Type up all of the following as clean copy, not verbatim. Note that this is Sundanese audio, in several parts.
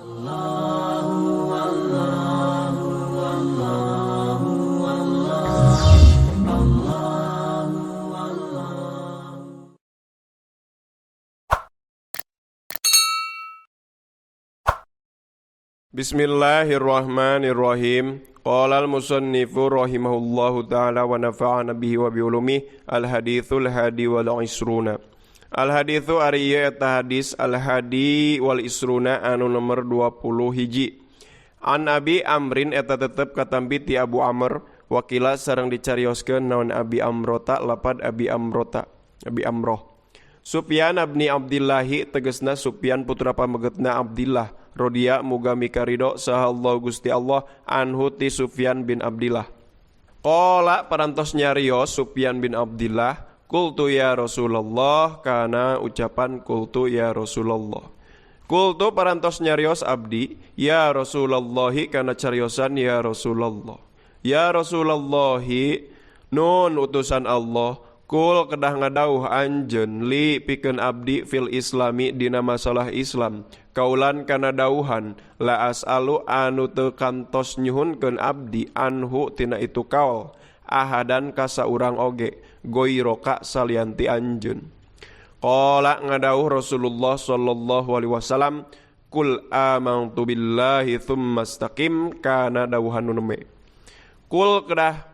Bismillahirrahmanirrahim. Qala al-musannifu rahimahullahu ta'ala wa nafa'ana bihi wa bi ulumihi. Al-hadithul hadi wal isruna. Al-hadithu ari ieu eta hadis al-hadi wal isruna anu nomor 20 hiji. An Abi Amrin eta tetep katampi ti Abu Amr, wakila sareng dicarioskeun naon Abi Amrota lapad Abi Amrota Abi Amroh. Sufyan abni Abdillahi tegesna Sufyan putra pamegetna Abdillah rodia muga mikarido saha Allah Gusti Allah anhu ti Sufyan bin Abdillah. Qala parantos nyarios Sufyan bin Abdillah, qultu ya Rasulullah, kana ucapan qultu ya Rasulullah. Qultu parantos nyarios abdi ya Rasulullahi kana cariosan ya Rasulullah. Ya Rasulullahi nun utusan Allah, kul kedah ngadauh anjeun li pikeun abdi fil islami dina masalah Islam kaulan kana dauhan la asalu anu teu kantos nyuhunkeun abdi anhu tina itu kaul ahadan ka saurang oge goiroka salianti anjeun. Qala ngadauh Rasulullah sallallahu alaihi wasallam, kul amantu billahi tsumma istaqim kana dauhan nu neme. Kul kedah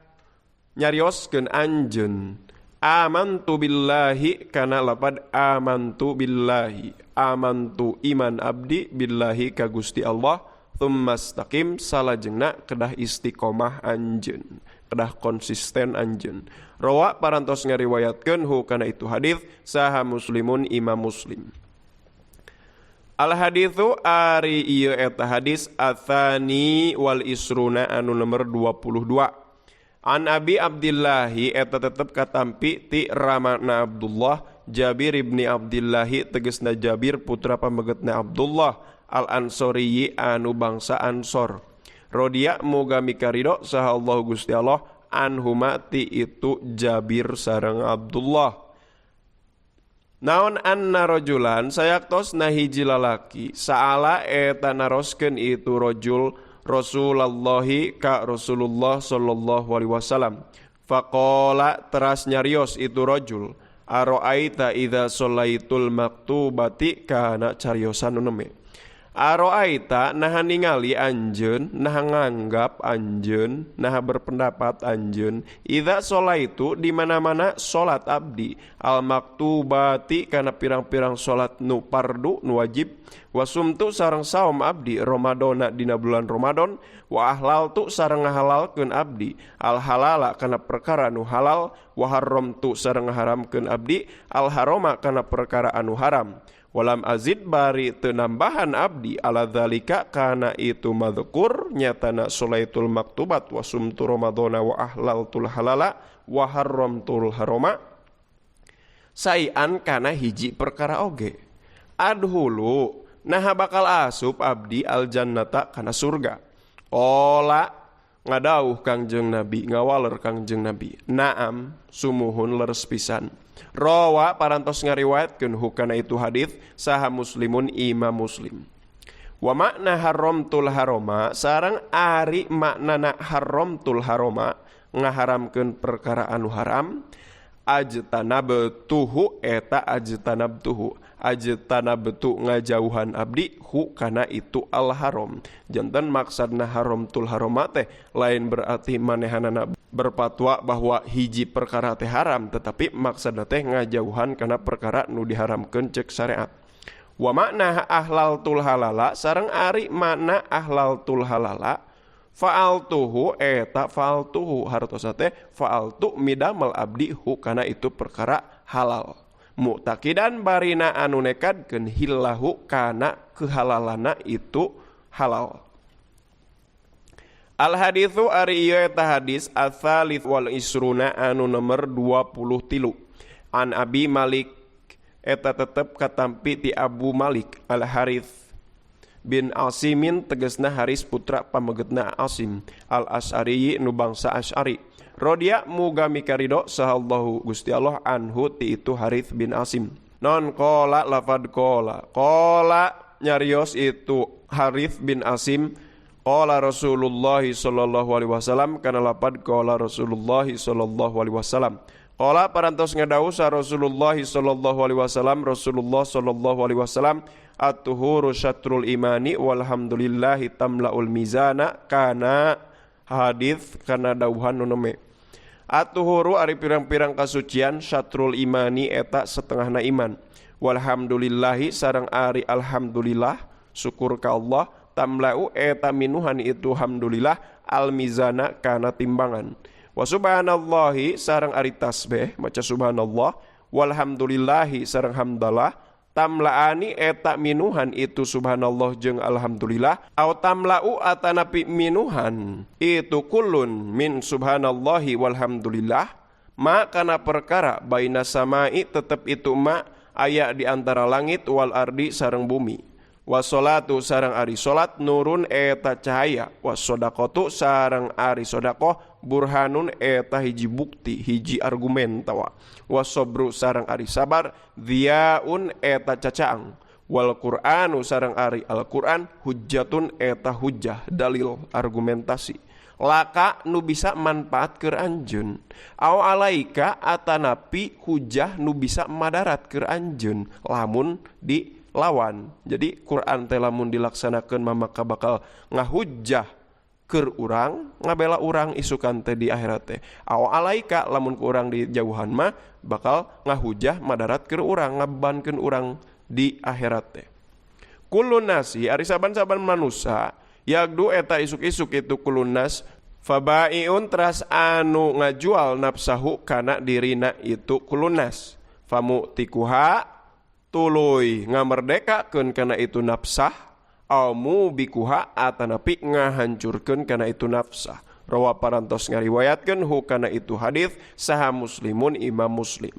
nyarioskeun anjeun amantu billahi kana lapad amantu billahi, amantu iman abdi billahi ka Gusti Allah, tsumma istaqim salajengna kedah istiqomah anjeun, kedah konsisten anjeun. Rawa parantos ngariwayatkeun hu kana itu hadis saha Muslimun Imam Muslim. Al haditsu ari ieu eta hadis atsani wal isruna anu nomor 22. An Abi Abdillahi eta tetep katampi ti ramana Abdullah Jabir ibni Abdillahi tegesna Jabir putra pamegetna Abdullah al Ansori anu bangsa Ansor. Rodia muga mikarido saha Allah Gusti Allah anhuma ti itu Jabir sareng Abdullah. Naon anna rajulan sayaktos hiji lalaki saala eta naroskeun itu rajul Rasulullahi ka Rasulullah sallallahu alaihi wasallam. Faqala teras nyarios itu rajul, aroaita idza sholaitul maktubati kana cariosan nu neme. Aroaita naha ningali anjeun, naha nganggap anjeun, naha berpendapat anjeun, idza sholaitu di mana-mana salat abdi al maktubati kana pirang-pirang salat nu pardu nu wajib, wasumtu sareng saum abdi Ramadana dina bulan Ramadan, wa ahlaltu sareng ngahalalkeun abdi al halala kana perkara nu halal, wa haramtu sareng ngaharamkeun abdi al harama kana perkara anu haram. Walam azid bari teu nambahan abdi ala dzalika kana itu madhkur nyatana sholaitul maktubat wa sumtu ramadhana wa ahlaltul halala wa haramtul harama saian kana hiji perkara oge. Adhulu naha bakal asup abdi al jannata kana surga. Ola ngadauh Kangjeng Nabi, ngawaler Kangjeng Nabi, naam sumuhun leres pisan. Rawa parantos ngariwayatkeun hukana itu hadis saha Muslimun Imam Muslim. Wa makna haramtul harama sareng ari maknana haramtul harama ngaharamkeun perkara anu haram, ajtanabtuhu eta ajtanabtuhu ajtanabtu ngajauhan abdi hu kana itu al haram. Janten maksudna haramtul harama teh lain berarti manehanana berfatwa bahwa hiji perkara teh haram, tetapi maksudna teh ngajauhan kana perkara nu diharamkeun cek syariat. Wa makna ahlaltul halala sareng ari makna ahlaltul halala fa'altuhu eta fa'altuhu hartosna teh fa'altu midamel abdi hu kana itu perkara halal. Mu'taqidan barina anu nekadkeun hillahu kana kehalalana itu halal. Al haditsu ari ieu eta hadis ats-tsalits wal isruna anu nomor 23. An Abi Malik eta tetep katampi ti Abu Malik Al Harits bin Asimin tegesna Haris putra pamegetna Asim Al Asy'ari nu bangsa Asy'ari. Rodia muga mikarido saha Allahu Gusti Allah anhu ti itu Harits bin Asim. Non qala lafad qala. Qala nyarios itu Harith bin Asim qala Rasulullah sallallahu alaihi wasallam kana lapad qala Rasulullah sallallahu alaihi wasallam qala parantos ngadawuh sa Rasulullah sallallahu alaihi wasallam Rasulullah sallallahu alaihi wasallam at-tuhuru syatrul imani walhamdulillahi tamlaul mizana kana hadis kana dawuhan nu neme. At-tuhuru ari pirang-pirang kasucian syatrul imani eta setengahna iman. Walhamdulillahi sareng ari alhamdulillah syukur ka Allah tamla'u eta minuhan itu alhamdulillah al-mizana kana timbangan. Wa subhanallahi sareng ari tasbih maca subhanallah walhamdulillahi sareng hamdalah tamlaani eta minuhan itu subhanallah jeung alhamdulillah au tamla'u atanapi minuhan itu kullun min subhanallahi walhamdulillah ma kana perkara baina samai tetep itu ma aya di antara langit wal ardi sareng bumi. Wassolatu sareng ari salat nurun eta cahaya wasodaqatu sareng ari sodakoh burhanun eta hiji bukti hiji argumen tawa wasobru sareng ari sabar dhiaun eta cacaang wal qur'anu sareng ari Al-Qur'an hujjatun eta hujjah dalil argumentasi laka nu bisa manfaat keur anjeun au alaika atanapi hujjah nu bisa madarat keur anjeun lamun di lawan. Jadi Quran teh lamun dilaksanakeun mah maka bakal ngahujjah keur urang ngabela urang isukan teh di akhirat teh. Aw alaika lamun ku urang di jauhan mah bakal ngahujjah madarat keur urang ngabankeun urang di akhirat teh. Kullun nasi ari saban-saban manusa yagdu eta isuk-isuk itu kullun nas fabaiun teras anu ngajual nafsahu kana dirina itu kullun nas famutikuha tuluy ngamerdekakeun kana itu nafsah au mubikuha atanapi ngahancurkeun kana itu nafsah. Rawa parantos ngariwayatkeun hu kana itu hadis saha Muslimun Imam Muslim.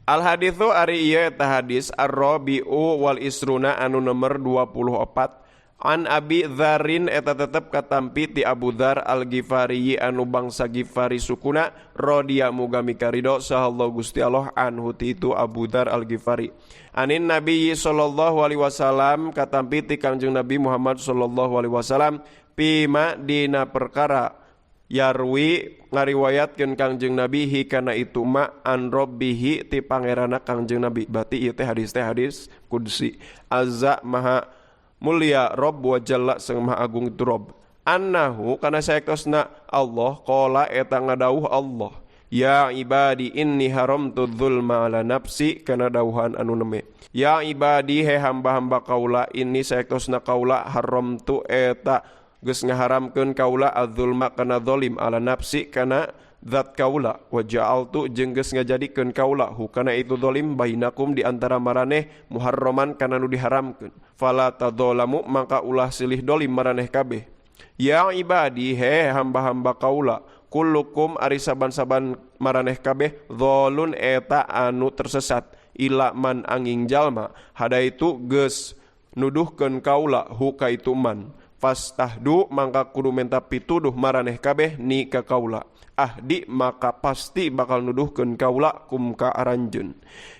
Al haditsu ari ieu eta hadis ar-rabi'u wal isruna anu nomor 24 an Abi Dzarrin eta tetep katampi ti Abu Dzar Al-Ghifari anu bangsa Ghifari sukuna rodiya muga mikarido sahallahu Gusti Allah anhu ti itu Abu Dzar Al-Ghifari anin Nabi sallallahu alaihi wasallam katampi ti Kangjeng Nabi Muhammad sallallahu alaihi wasallam pima dina perkara yarwi ngariwayatkeun Kangjeng Nabi hi kana itu ma an rabbihi ti pangeranna Kangjeng Nabi berarti ieu teh hadis qudsi azza maha mulia Rob wa jalla sang maha agung itu Rob annahu kana saektosna Allah qala eta ngadawuh Allah ya ibadi inni haramtu dzulma ala nafsi kana dawuhan anu neme ya ibadi he hamba-hamba kaula inni saektosna kaula haramtu eta geus ngaharamkeun kaula adzulma kana zalim ala nafsi kana zat kaula wa ja'altu jeung geus ngajadikeun kaula hu kana itu zalim bainakum di antara maraneh muharraman kana nu diharamkeun fala tadzalamu maka ulah silih dolim maraneh kabeh ya ibadi he hamba-hamba kaula kullukum ari saban-saban maraneh kabeh zalun eta anu tersesat ila man anging jalma hadaitu geus nuduhkeun kaula hu ka itu man fastahdu mangka kudu menta pituduh maraneh kabeh ni ka kaula ahdi maka pasti bakal nuduhkeun kaula kum ka aranjeun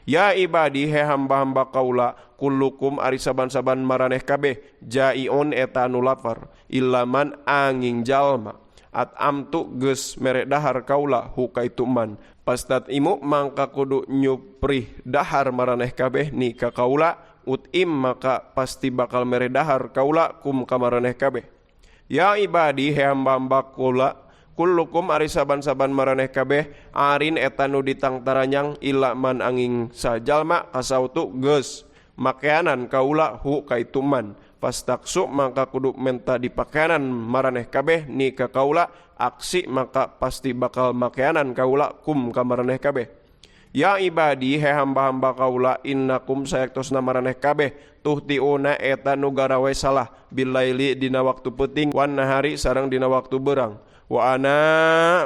ya ibadi he hamba-hamba kaula kullukum ari saban-saban maraneh kabeh jaiun eta anu lapar ilaman anging jalma at amtu geus mere dahar kaula hu ka itu man pastat imu mangka kudu nyuprih dahar maraneh kabeh ni ka kaula utim maka pasti bakal mere dahar kaula kum ka maraneh kabeh ya ibadi he hamba-hamba kaula kullukum ari saban-saban maraneh kabeh arin eta nu ditangtaranyang ila man anging sajalma kasautu geus makeanan kaula hu ka itu man fastaksu maka kudu menta dipakeanan maraneh kabeh ni ka kaula aksi maka pasti bakal makeanan kaula kum ka maraneh kabeh ya ibadi he hamba-hamba kaula innakum sayaktosna maraneh kabeh tuhtiuna eta nu garawe salah bilaili dina waktu peuting wan nahari sareng dina waktu berang wa ana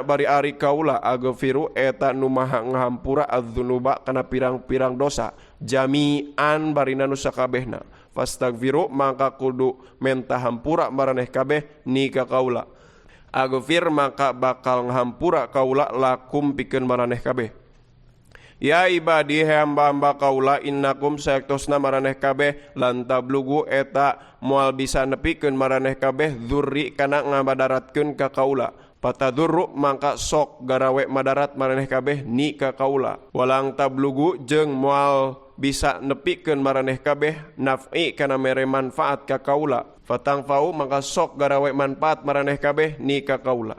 bari ari kaula aghfiru eta nu maha ngahampura adzunuba kana pirang-pirang dosa jami'an barina nu sakabehna fastaghfiru maka kudu menta hampura maraneh kabeh ni ka kaula aghfir maka bakal ngahampura kaula lakum pikeun maraneh kabeh. Ya ibadi he hamba-hamba kaula innakum saektosna maraneh kabeh lan tablugu eta moal bisa nepikeun maraneh kabeh dzurri kana ngamadaratkeun ka kaula. Patadurru mangka sok garawe madarat maraneh kabeh ni ka kaula. Walang tablugu jeung moal bisa nepikeun maraneh kabeh naf'i kana mere manfaat ka kaula. Fatangfa'u mangka sok garawe manfaat maraneh kabeh ni ka kaula.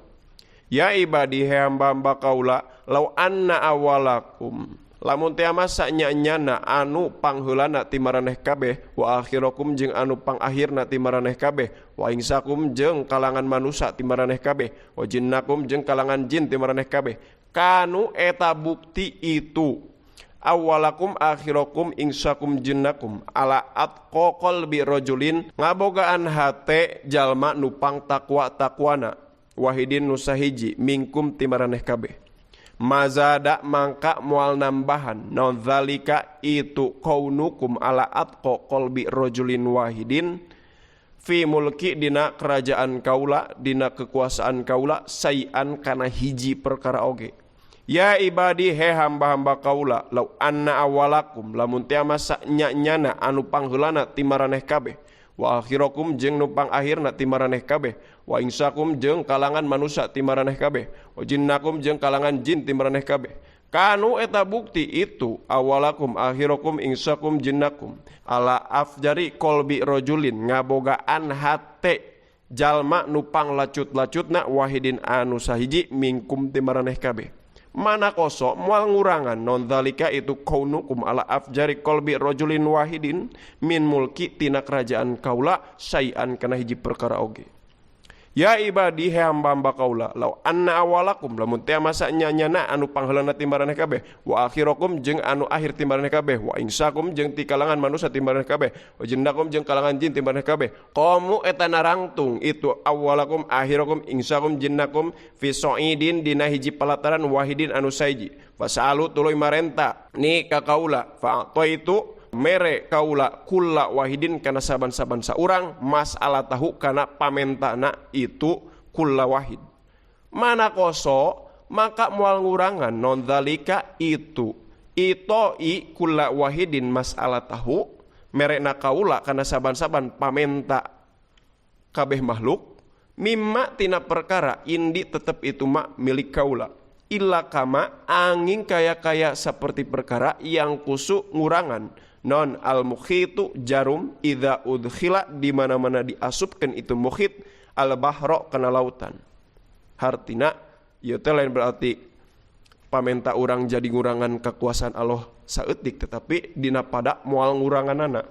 Ya ibadi he hamba-hamba kaula law anna awalakum lamun teh masa nya-nyana anu pangheulana ti maraneh kabeh wa akhirakum jeung anu pangakhirna ti maraneh kabeh wa insakum jeung kalangan manusa ti maraneh kabeh wa jinnakum jeung kalangan jin ti maraneh kabeh kanu eta bukti itu awalakum akhirakum insakum jinnakum ala atqa qalbi rajulin ngabogaan hate jalma nu pang takwa takwana wahidin nusahiji mingkum ti maraneh kabeh mazada mangka moal nambahan naon zalika itu kaunukum ala atqa qalbi rajulin wahidin fi mulki dina kerajaan kaula dina kekuasaan kaula sayan kana hiji perkara oge. Ya ibadi he hamba-hamba kaula law anna awalakum lamun teh masa nya-nyana anu pangheulana ti maraneh kabeh wa akhirakum jeung nu pangakhirna ti maraneh kabeh wa insakum jeung kalangan manusa ti maraneh kabeh wa jinnakum jeung kalangan jin ti maraneh kabeh kanu eta bukti itu awalakum akhirakum insakum jinnakum ala afjari qalbi rajulin ngabogaan hate jalma nu panglacut-lacutna wahidin anu sahiji mingkum ti maraneh kabeh mana koso moal ngurangan non zalika itu kaunukum ala afjari qalbi rajulin wahidin min mulki tina kerajaan kaula sayan kana hiji perkara oge. Ya ibadi he hamba-hamba kaula law anna awalakum lamun teh masa nya-nyana anu pangheulana ti maraneh kabeh wa akhirakum jeung anu akhir ti maraneh kabeh wa insakum jeung ti kalangan manusa ti maraneh kabeh wa jinnakum jeung kalangan jin ti maraneh kabeh qamu eta narangtung itu awalakum akhirakum insakum jinnakum fi sa'idin dina hiji palataran wahidin anu saiji fasalu tuluy marenta ni ka kaula fa itu mere kaula kulla wahidin kana saban-saban saurang masalah tahu kana pamentana itu kulla wahid mana koso maka moal ngurangan non zalika itu itoi kulla wahidin masalah tahu merena kaula kana saban-saban pamenta kabeh makhluk mimma tina perkara indi tetep itu mak milik kaula illa kama angin kaya-kaya seperti perkara yang kusu ngurangan non al mukhitu jarum idza udkhila di mana-mana diasupkeun itu mukhit al bahro kana lautan. Hartina ieu teh lain berarti pamenta urang jadi ngurangan kekuasaan Allah saeutik tetapi dina pada moal nguranganana.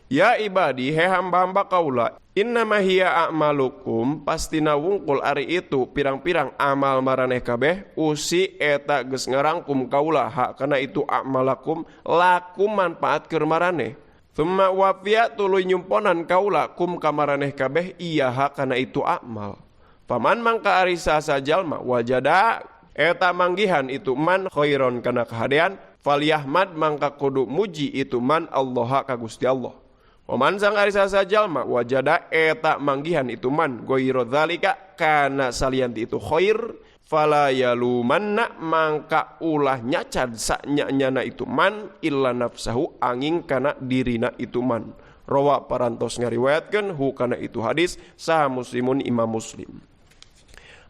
Ya ibadi he hamba-hamba kaula innama hiya a'malukum pastina wungkul ari itu pirang-pirang amal maraneh kabeh usi eta geus ngarangkum kaula hak kana itu a'malakum lakum manfaat keur maraneh thumma wafiya tuluy nyumponan kaula kum ka maraneh kabeh iya hak kana itu amal faman mangka ari sasa jalma wajada eta manggihan itu man khairon kana kahadean falyahmad mangka kudu muji itu man Allah ka Gusti Allah. Waman sang ari sasa jalma wajada eta manggihan itu man ghairu dzalika kana salianti itu khair fala yalumanna mangka ulah nyacad saknya-nyana itu man illa nafsahu angin kana dirina itu man. Rawa parantos ngariwayatkeun hu kana itu hadis saha muslimun imam Muslim.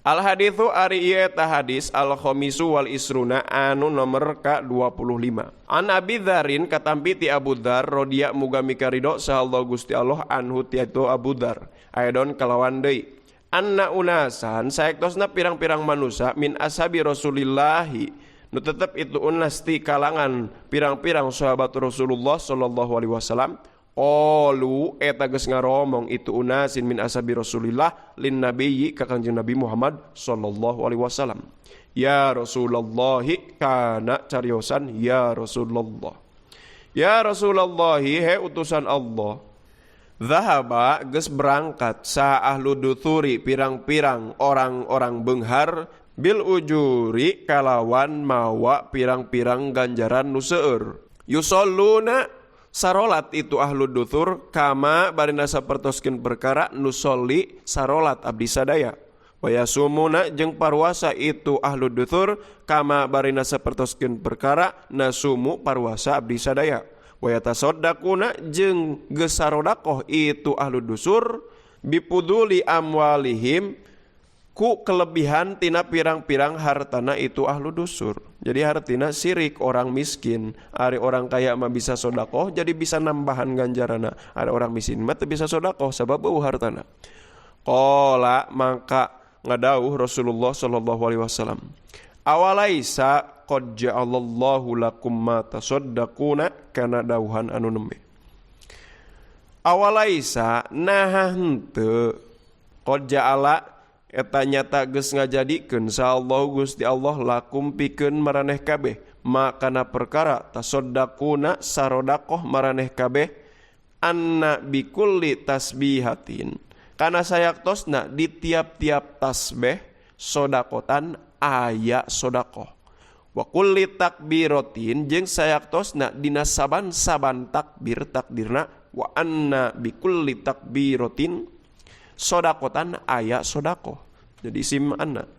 Al haditsu ari ieu eta hadis al khamisu wal isruna anu nomor ka 25. An Abi Dzarrin katampi ti Abu Dzar radhia muga mikaridho saha Allah Gusti Allah anhu ti itu Abu Dzar. Aedon kalawan deui. Anna unasan saektosna pirang-pirang manusa min ashabi Rasulillahi nu tetep itu unas ti kalangan pirang-pirang sahabat Rasulullah sallallahu alaihi wasallam. Qalu eta geus ngaromong itu unasin min ashabi Rasulillah lin nabiyyi ka Kanjeng Nabi Muhammad sallallahu alaihi wasallam. Ya Rasulullah kana cariosan ya Rasulullah. Ya Rasulullah he utusan Allah. Zahaba geus berangkat saha ahlu duthuri pirang-pirang orang-orang beunghar bil ujuri kalawan mawa pirang-pirang ganjaran nu seueur. Yusalluna sarolat itu ahlu duthur kama barina sapertoskeun perkara nusolli sarolat abdi sadaya. Wa yasumuna jeung parwasa itu ahlu duthur kama barina sapertoskeun perkara nasumu parwasa abdi sadaya. Wa yatasaddaquna jeung geus sarodakoh itu ahlu dusur bipuduli amwalihim ku kelebihan tina pirang-pirang hartana itu ahlu dusur. Jadi hartina sirik orang miskin. Ari orang kaya mah bisa sodakoh jadi bisa nambahan ganjarana. Ari orang miskin mah teu bisa sodakoh sabab eueuh hartana. Qala maka ngadauh Rasulullah sallallahu alaihi wasallam, awalaisa qad ja'alallahu lakum ma tasaddaquna kana dauhan anu nembe. Awalaisa naha henteu qad ja'ala eta nyata geus ngajadikeun sahallahu Gusti Allah lakum pikeun maraneh kabeh makana perkara tasaddaquna sarodakoh maraneh kabeh anna bikulli tasbihatin kana sayaktosna di tiap-tiap tasbih sodakotan aya sodakoh. Wa kulli takbiratin jeung sayaktosna dina saban-saban takbir takdirna wa anna bikulli takbiratin sodakotan aya sodakoh. Jadi isim anna.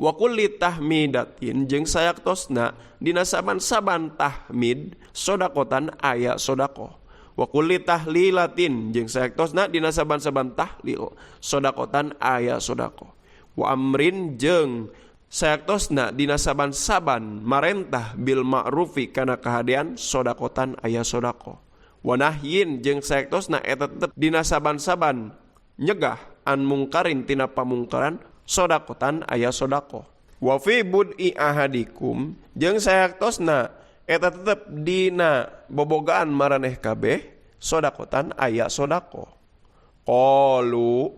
Wa kulli tahmidatin jeung sayaktosna dina saban-saban tahmid sodakotan aya sodakoh. Wa kulli tahlilatin jeung sayaktosna dina saban-saban tahlil sodakotan aya sodakoh. Wa amrin jeung sayaktosna dina saban-saban marentah bil ma'rufi kana kahadean sodakotan aya sodakoh. Wa nahyin jeung sayaktosna eta tetep dina saban-saban nyegah an mungkarin tina pamungkaran sodakotan aya sodakoh. Wa fi bud'i ahadikum jeung sayaktosna eta tetep dina bobogaan maraneh kabeh sodakotan aya sodakoh. Qalu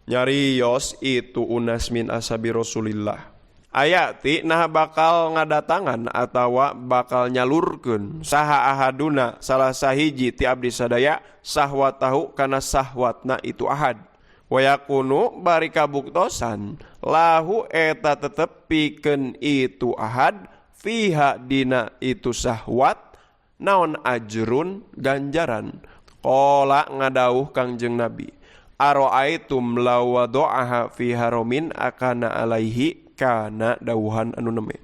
nyarios itu unas min ashabi Rasulillah. Ayati nah bakal ngadatangan atawa bakal nyalurkeun saha ahaduna salah sahiji ti abdi sadaya sahwatahu kana sahwatna itu ahad. Wa yakunu bari kabuktosan lahu eta tetep pikeun itu ahad fiha dina itu sahwat naon ajrun ganjaran. Qala ngadauh Kangjeng Nabi aroaitum law wada'aha fi haramin akana alaihi kana dauhan anu neme.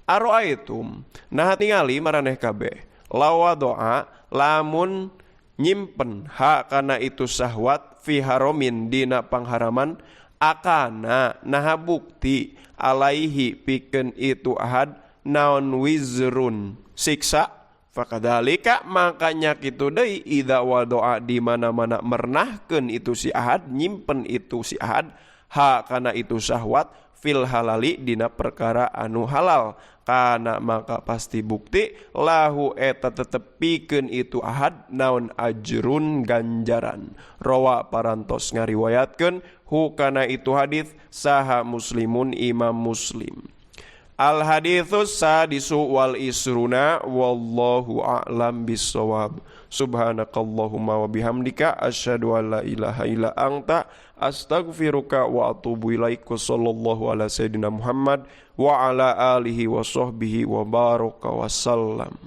Aroaitum nah tingali maraneh kabeh law wada'a lamun nyimpen ha kana itu sahwat fi haramin dina pangharaman akana naha bukti alaihi pikeun itu ahad naon wizrun siksa. Fakadhalika makanya kitu deui idza wada'a di mana-mana mernahkeun itu si ahad nyimpen itu si ahad ha kana itu syahwat fil halali dina perkara anu halal kana maka pasti bukti lahu eta tetep pikeun itu ahad naon ajrun ganjaran. Rawa parantos ngariwayatkeun hu kana itu hadis saha muslimun imam Muslim. Al haditsus sadisu wal isruna wallahu a'lam bissawab. Subhanakallahumma wa bihamdika asyhadu an la ilaha illa anta astaghfiruka wa atubu ilaik. Sallallahu ala sayyidina Muhammad wa ala alihi wa sahbihi wa baraka wasallam.